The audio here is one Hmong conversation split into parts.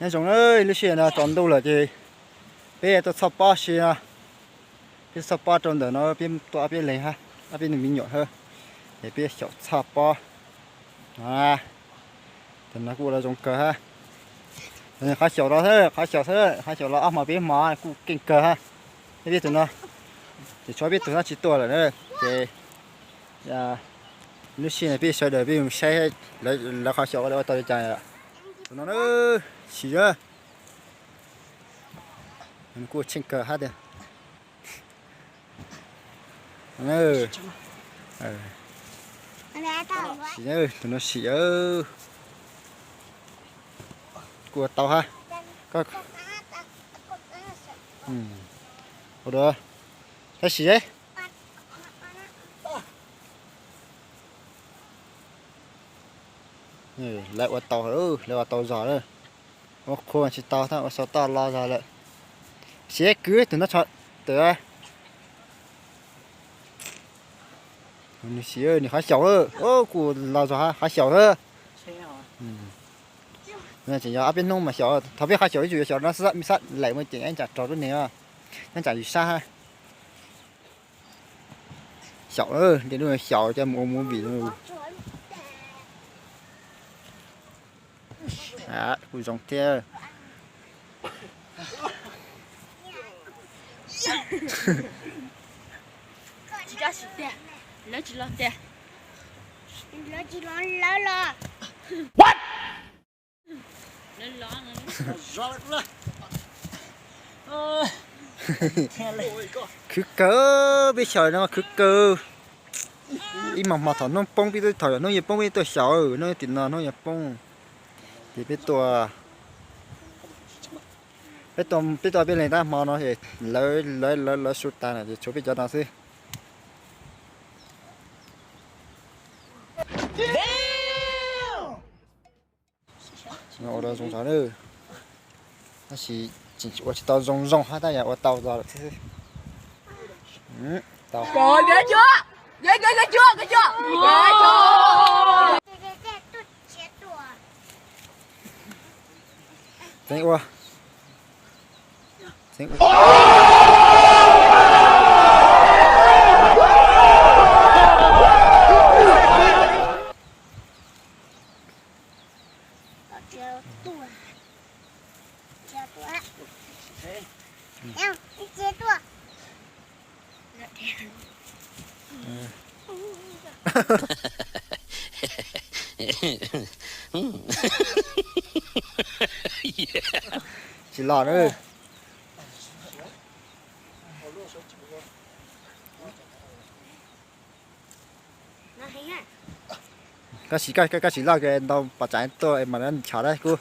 Nyob zoo na, lub sij hawm no tsaus ntuj lawm ces peb tuaj txhoj pob si no. Peb txhoj pob rau ntawm no, peb tuaj ob peb leeg hab, ob peb tug me nyuam hab, es peb xyaum txhoj pob. Tus no kuj ua zoo kawg hab. Qhov xyaum los xwb, qhov xyaum xwb, qhov xyaum los ob hmo peb hmo kuj keej kawg hab. Peb tus no, ces tshuav peb tug no tsis tuaj lawm na, ces lub sij hawm no peb sawv daws peb mus saib lawv qhov xyaum ua tau li cas. Tus no na, sim na, kuj tsheej kawg hab tiag. Sim, tus no sim, kuj ua tau hab. Ua dua, saib sim. Lawv ua tau, lawv ua tau zog lawm. Ua qhua tsis tau, ua xaus toj los zog lawm. Siab kwv tus no tso, tus nws siab, nws qhov xyaum, kuj los zog qhov xyaum xwb. Tseem yog ob peb hnub mas xyaum, thaum peb qhov xyaum ib txwm yuav xyaum no xwb, me xab laim mus ces nyob tsam raug lub neeg, nyob tsam yus sab hab. Xyaum, ntiaj teb xyaum coj mus ua movie. Kuj zoo thiab. Tsis dab tsi tiag, lawv tsis los tiag. Lawv tsis los, lawv los. Khwv kawg, peb xyaum no khwv kawg. Ib hmos hmo thaum hnub poob peb tuaj, thaum hnub yuav poob peb tuaj xyaum, hnub tim no hnub yuav poob. Ces peb tuaj, peb tuaj, peb tuaj peb leeg tab hmo no es lawv, lawv, lawv su tas lawm ces tshuav peb cov no xwb. Ua tau zoo zog, tab sis tseem ua tsis tau zoo zoo hab, tab yog ua tau zog lawm xwb. Tau. Tseev ua. Tseev ua. Tsis los na. Koj sim, koj sim loj kawg ntau pom tsam tuaj mas nchav dab kub.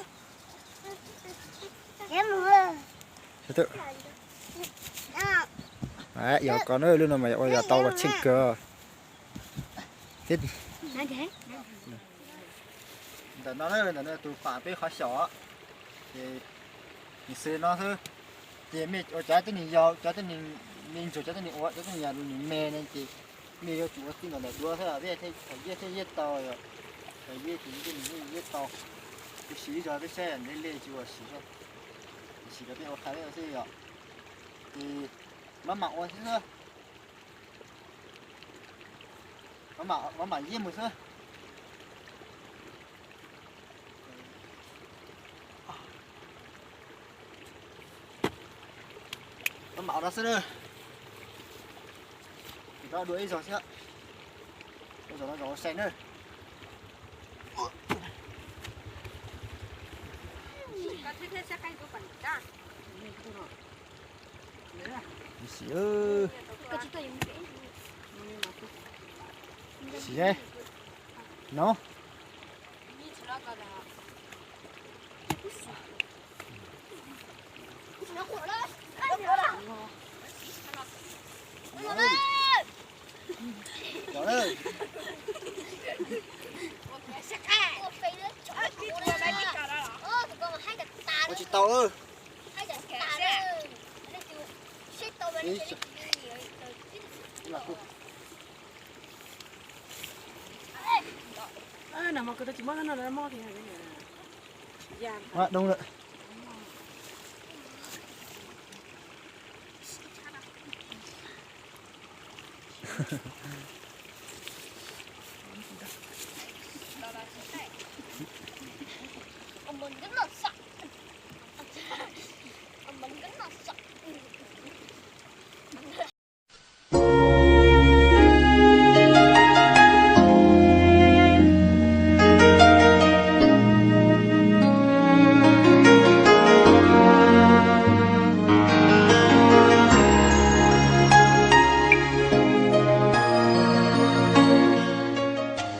Yog ko na, lub no mas yog ua yog tau tsheej kawg. Ntawm no, ntawm no tus pam peb qhov xyaum, ces nws xws no xwb. Ces mej ua cov tib neeg yau, cov tib neeg me ntsuag, cov tib neeg ua, cov tib neeg yog nws me ne ces mej yuav tsum ua txij nkaus ntawm duav xwb, peb thiaj, thaum yiaj thiaj yiaj tau, thaum yiaj ces tib neeg yeej yiaj tau. Kuv siv ib zaug peb saib ntev li tsis ua siv, siv rau peb ua qhai peb ua xwb yom. Ces maj mam ua xwb xwb. Maj mam yiaj mus xwb. Maj mam ua no xwb na. Ces rov dua ib zaug thiab. Ua zaum no zaum ua se na. Sim, no. Ua tsis tau. Doo lawm. Mus ntub no xwb.